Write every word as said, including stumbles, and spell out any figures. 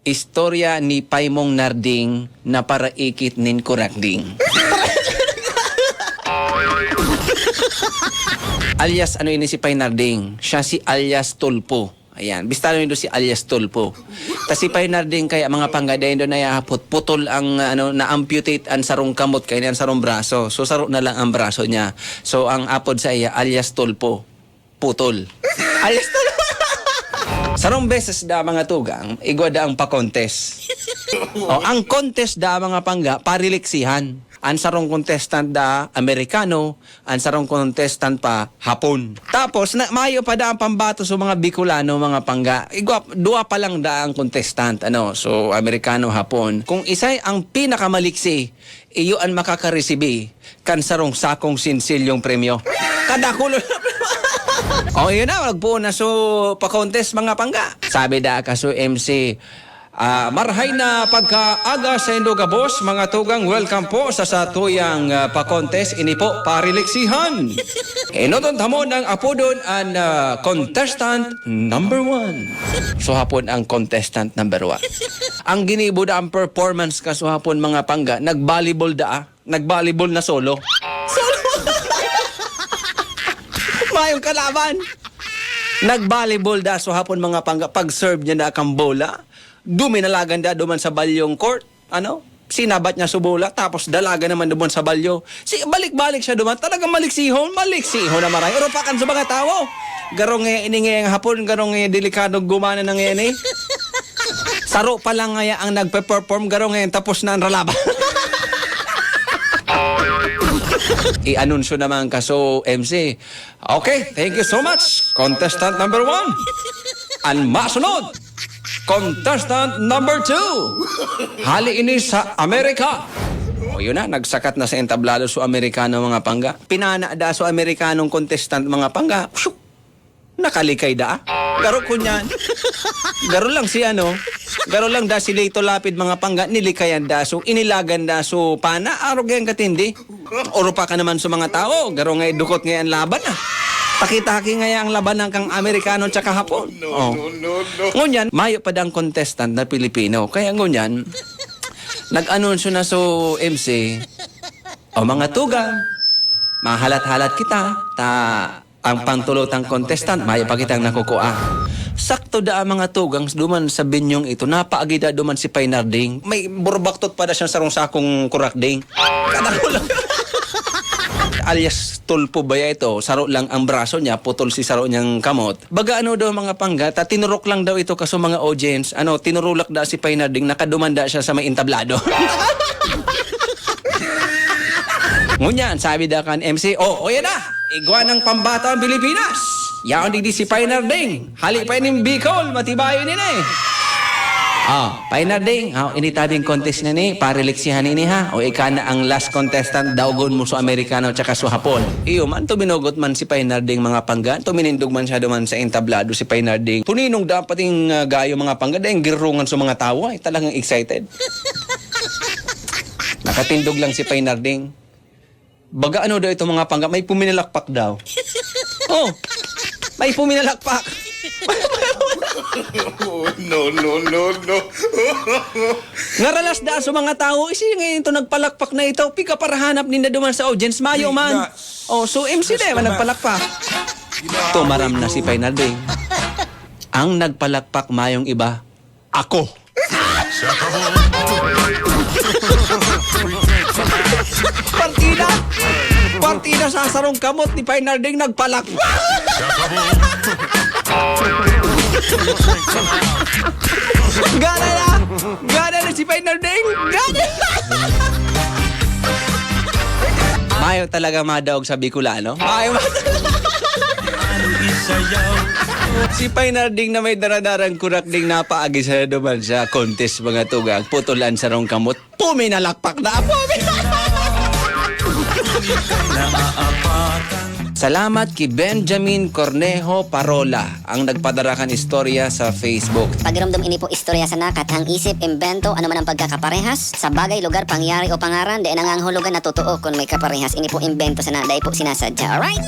Istorya ni Paimong Narding na paraikit nin kurakding. Alias, ano ini si Pay Narding? Siya si alias Tulpo. Ayan, bistado nindo si alias Tulpo. Ta si Pay Narding kaya mga pangga, dai nindo nahahapot, putol ang, ano, na-amputate ang sarong kamot, kaya ang sarong braso. So, saro na lang ang braso niya. So, ang apod sa iya, alias Tulpo. Putol. Alias Tulpo. Sarong beses da, mga tugang, igwa da ang pa-contest. O, ang contest da, mga pangga, pariliksihan. Ang sarong contestant da, Amerikano, ang sarong contestant pa, Hapon. Tapos, na, mayo pa da ang pambato sa mga Bicolano, mga pangga. Igwa, duwa pa lang da ang contestant, ano, so, Amerikano, Hapon. Kung isay ang pinakamaliksi, iyo an makakaresibi kan sarong sakong sinsilyong premyo. Kadakulo na premyo. O, yun na, magpoon na so pa-contest, mga pangga. Sabi da ka so M C, ah, "Marhay na pagkaaga saindo gabos, mga tugang, welcome po sa satuyang, ah, pa-contest, ini po, pariliksihan." Enoton ta mo nang apodon an, ah, contestant number one. So hapon ang contestant number one. Ang ginibo da ang performance ka so hapon, mga pangga, nag-volleyball da, ah. Nag-volleyball na solo. Solo! Mayong kalaban. Nag-volleyball da so hapon, mga pangga, pag-serve niya na kang bola. Duminalagan da duman sa balyong court. Ano? Sinabat niya so bola, tapos dalagan naman duman sa balyo. Si, balik-balik siya duman. Talagang maliksihon, maliksihon na maray. Urupakan sa mga tawo. Garong eh, ini nga hapon, garong eh, delikadong gumana na ngayon eh. Saro pa lang ngaya ang nagpe-perform, garong eh, tapos na ang ralaban. I-anunsyo naman ka, so, M C. Okay, thank you so much, contestant number one. An masunod, contestant number two. Hali ini sa Amerika. O, yun na, nagsakat na sa entablado so Amerikano, mga pangga. Pinana da so Amerikanong contestant, mga pangga. Shuk! Nakalikay da. Garo kunyan. Garo lang si ano, garo lang da si Lito Lapid, mga pangga, nilikayan da. So, inilagan da. So, pana, arog yan katindi. Urupakan naman sa mga tao, garo nga dukot nga an laban, ah. Taki-taki nga ang labanan kang Amerikano tsaka Hapon. Oh. Ngunyan, mayo pa dang contestant na Pilipino. Kaya ngunyan, nag-anunsyo na so M C, "O mga tugang, mahalat-halat kita, ta ang pangtulotang contestant, mayo pa kitang nakukua." Sakto da ang mga tugang duman sa binyong ito, napaagi da duman si Pay Narding. May burbaktot pa da siyang sarong sakong kurakding. Kadakol lang. Alias Tulpo ba ya ito? Saro lang ang braso niya, putol si saro niyang kamot. Baga ano daw mga pangga, ta tinurok lang daw ito kaso mga audience, ano, tinurulak da si Pay Narding, nakaduman da siya sa may entablado. Ngunyan, sabi da kan M C, "Oh, o yan na! Igwa ng pambato ang Pilipinas! Yaon digdi si Pay Narding! Hali pa ining Bicol, matibayo nini!" Ah, Pay Narding, ah, ini tabing contest na ni, pariliksihan nini ha. O ika na ang last contestant, daugon mo so Amerikano tsaka so Hapon. Iyo man, tuminugot man si Pay Narding mga pangga, tuminindog man siya duman sa entablado si Pay Narding. Tuninong dapat yung ah, gayo mga pangga, dahil girungan sa mga tawa, eh, talagang excited. Nakatindog lang si Pay Narding. Baga ano daw itong mga pangga, may puminalakpak daw. Oh, may puminalakpak. Oh, no, no, no, no. Ngaralas da sa mga tao, isi ngayon ito nagpalakpak na ito, pikaparahanap ninda duman sa audience, mayo man. Oh, so M C na man nagpalakpak. Tumaram na si Pay Narding. Ang nagpalakpak mayong iba, ako. Partida! Partida sa sarong kamot ni Pay Narding nagpalakpak! Gana na! Gana na si Pay Narding! Gana na! Mayo talaga madaog sa Bicolano. Mayo madaog. Si Pay Narding na may daradarang kurak ding napaagi sa duman sa contest mga tugang. Putol an sarong kamot. Puminalakpak na. Puminalakpak! Salamat ki Benjamin Cornejo Parola, ang nagpadara kan istorya sa Facebook. Pagiromdom ini po istorya sana, kathang isip, imbento, ano man ang pagkakaparehas sa bagay, lugar, pangyayari o pangaran, dai nangangahulugan na totoo kun may kaparehas. Ini po imbento sana, dai po sinasadya. Alright?